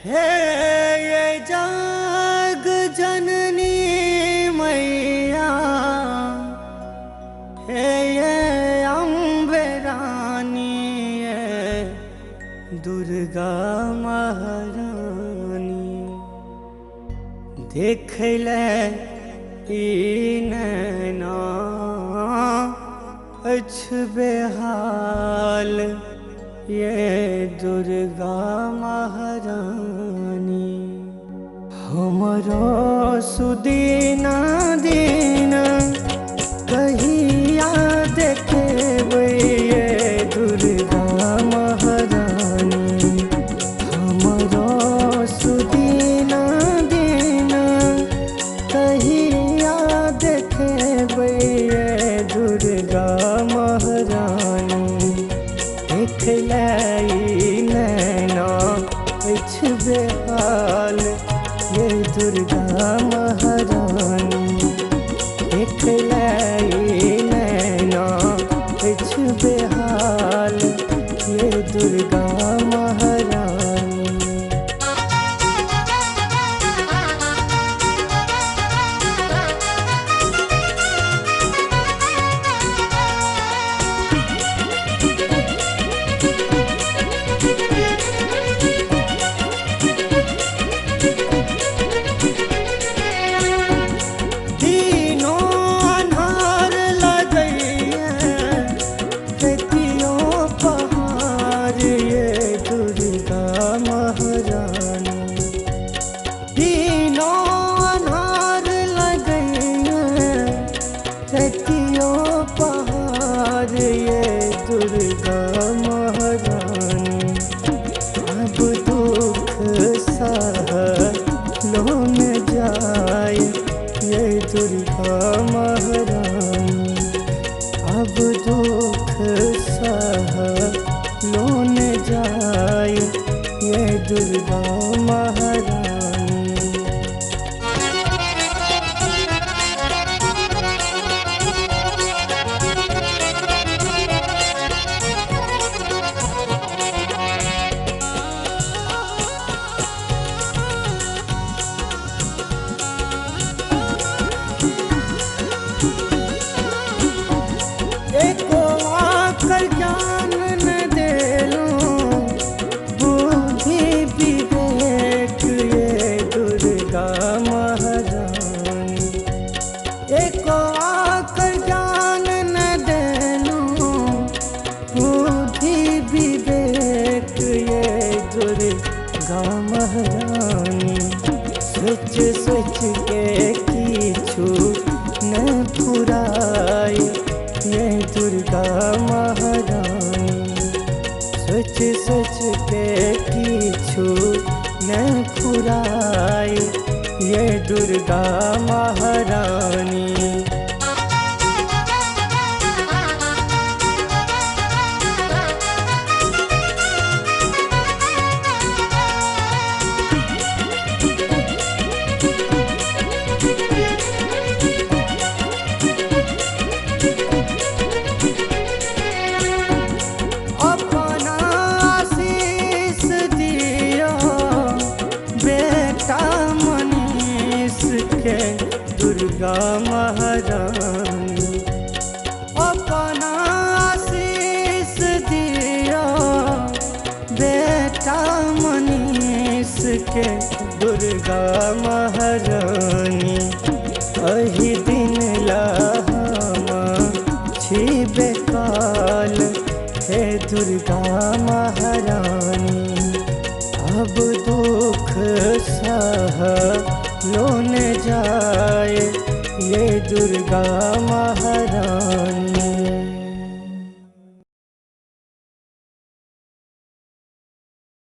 हे ये जाग जननी मैया, हे ये अम्बे रानी, ये दुर्गा महारानी। देख ले ई नैना अछि बेहाल, ये दुर्गा महारानी। हमरो सुदीना दीना कहिया देखेबै ये दुर्गा महारानी। हमरो सुदीना दीना कहिया देखेबै ये दुर्गा महारानी। देख ले नैना अछि बेहाल, ये दुर्गा महारानी। देख ले नैना अछि बेहाल, ये दुर्गा महारानी। दुर्गा महारानी। अब दुख सहलो न जाय ये दुर्गा महारानी। अब दुख सहलो न जाय ये दुर्गा महारानी। ज्ञान न देलूं बुद्धि विवेक ये दुर्गा महारानी। एको आकर ज्ञान न देलूं बुद्धि विवेक ये दुर्गा महारानी। सोच सोच के किछु न फुराय ये दुर्गा महारानी। सोच सोच के किछु न फुराय ये दुर्गा महारानी। दुर्गा महारानी। अपना आशीष दिया बेटा मनीष के दुर्गा महारानी। अही दिन ला हम छी बेकाल हे दुर्गा महारानी। अब दुख सहलो न जाए ये दुर्गा महारानी।